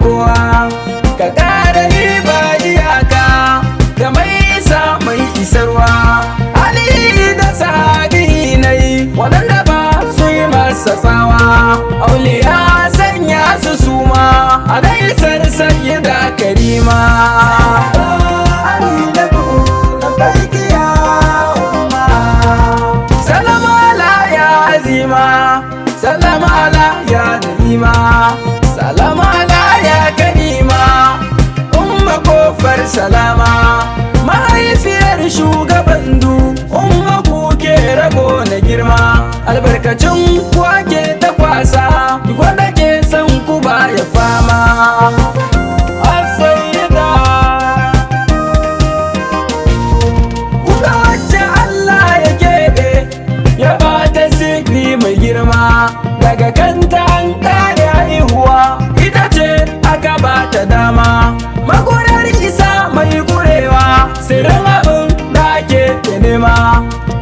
Kowa ka ƙara riba iyaka da mai isa mai isarwa. Ali da sahabi na yi waɗanda ba su yi masa tsawa. Auliya sanya su suma a gaisar Sayyida Karima. Aminatu, labbaiki ya umma. Salama ala ya azima, salama ala ya na'ima, salama ala ya karima. Umma kofar salama, mahaifiyar shugaban du, umma kuke rabo na girma. Albarkacin kwake ta kwasa, wanda ke son ku ba ya fama. As-sayyida. Kuka wacce Allah ya keɓe, ya ba ta sirri mai girma, daga kanta an kare haihuwa, ita ce aka ba ta dama. Magurar isa mai gurewa, sirrin abin da ake nema.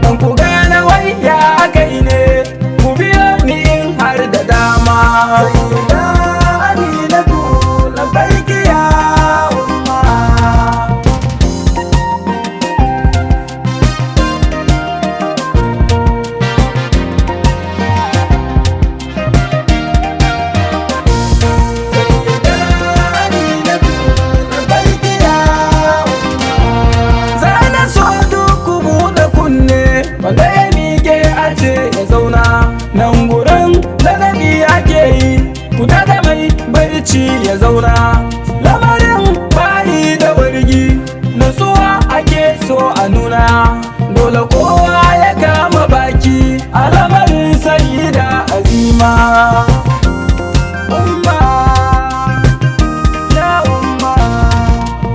Dan ku gane wai ya kai ne, ku biyo ni in har da dama. Sayyida Aminatu, labbaiki ya umma. Sayyida Aminatu, labbaiki ya umma. Zana so duk ku buɗe kunne, wanda ya miƙe a ce ya zauna. Nan gurin ladabi ake yi, ku da mai barci ya zauna. Lamarin bayi da wargi, nutsuwa ake so a nuna. Dole kowa ya kama baki a lamarin Sayyida Azima. Umma, ya umma.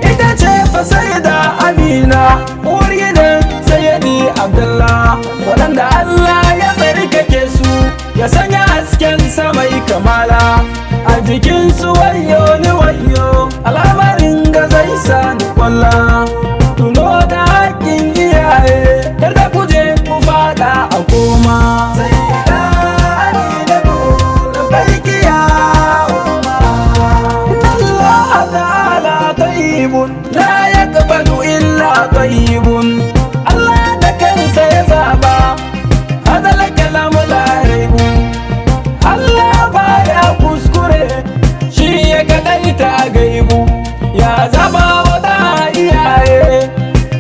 Ita ce fa Sayyida Amina, uwar gidan Sayyidi Abdullah, waɗanda Allah ya tsarkake su, ya sanya hasken mai kamala a jikinsu. Wayo ni wayo, al'amarin ga zai sa ni kwalla. Tuno da haƙƙin iyaye, kar da ku je ku faɗa a koma. Sayyida Aminatu, labbaiki ya umma. الله تعالى طيب لا يقبل إلا طيب. Allah da kansa ya zaba هذا الكلام لا ريب. Allah baya kuskure, shi ya kadaita gaibu, ya zaba wata iyaye,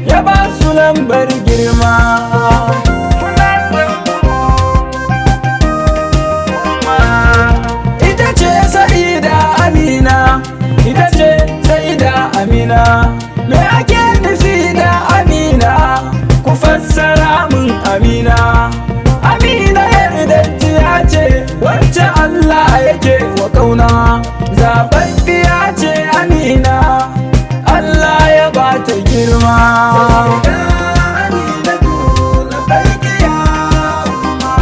ya ba su lambar girma. Muna son ku. Ita ce Sayyida Amina, ita ce Sayyida Amina. Me ake nufi da Amina? Ku fassara min Amina. Amina yardajjiya ce wacce Allah yake wa kauna. Zababbiya ce Amina, Allah ya ba ta girma. Sayyida Aminatu, labbaiki ya umma.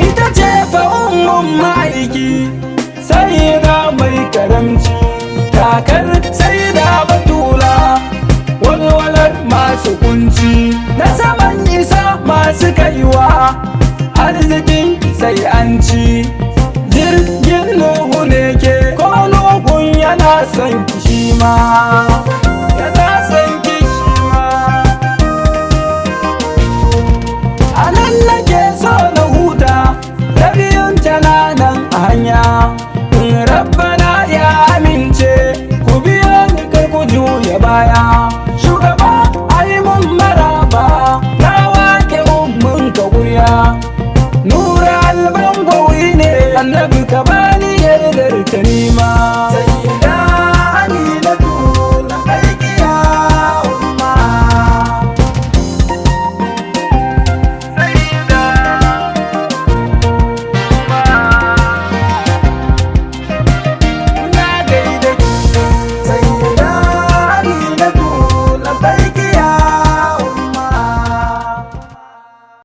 Ita ce fa ummun ma'aiki, Sayyida mai karamci, kakar Sayyida Batula, walwalar masu kunci, na saman isa masu kaiwa, arzikin sai an ci. Jirgin Nuhu ne ke ko Nuhun yana son kishi ma, yana son kishi ma. A nan nake so na huta, ta biyun tana nan a hanya. In Rabbana ya amince, ku biyo ni kar ku juya baya.